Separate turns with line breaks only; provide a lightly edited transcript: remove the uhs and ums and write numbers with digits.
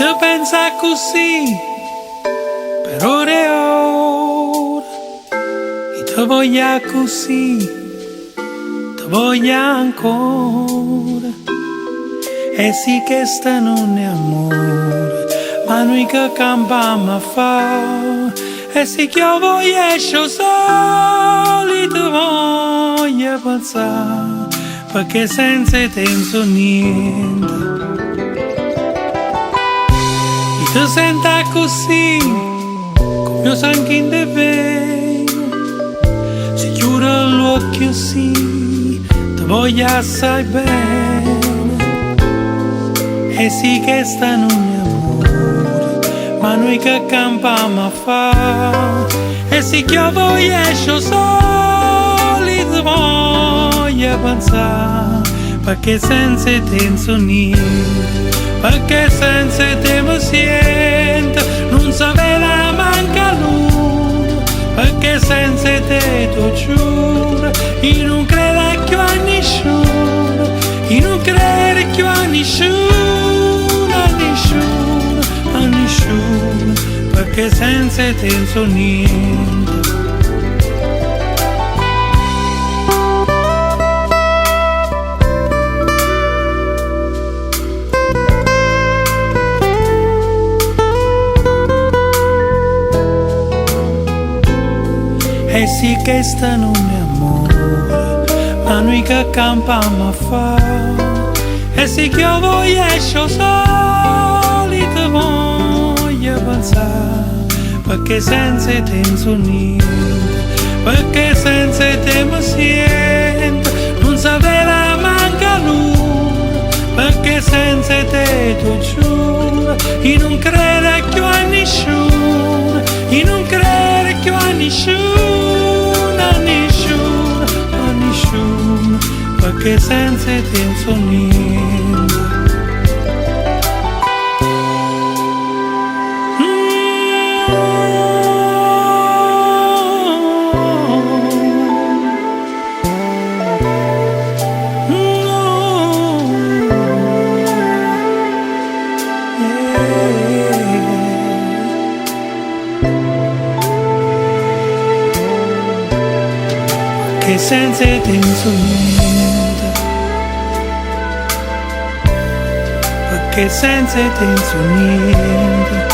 Te penso accussì per ore e ore. Io te voglio accussì, te voglio ancora. E si chesta nun è ammore, ma nuje che campammo a fa'? E si chiove o jesce 'o sole, io te voglio pensà, pecché senza 'e te nun so' niente. Io te sento accussì, comme 'o sangue dint' 'e vene. Si chiure ll'uocchie sì, te voglio assai bene. E si chesta nun è ammore, ma nuje che campammo a fa'? E si chiove o jesce 'o sole, io te voglio pensà, pecché senza 'e te nun so' niente, pecché senza 'e te me sento, nun se vede manco 'a luna, pecché senza 'e te t' 'o giuro, io nun credo cchiù a nisciuno, io nun credo cchiù a nisciuno, a nisciuno, a nisciuno, pecché senza 'e te nun so' niente. E si chesta nun è ammore, ma nuje che campammo a fa'? E si chiove o jesce 'o sole, io te voglio pensà, pecché senza 'e te nun so' niente, pecché senza 'e te me sento, nun se vede manco 'a luna, pecché senza 'e te t' 'o giuro, io nun credo cchiù a nisciuno, io nun credo cchiù a nisciuno, a nisciuno, a nisciuno, pecché senza 'e te nun so' niente. Pecché senza 'e te nun so' niente. Pecché senza 'e te nun so' niente.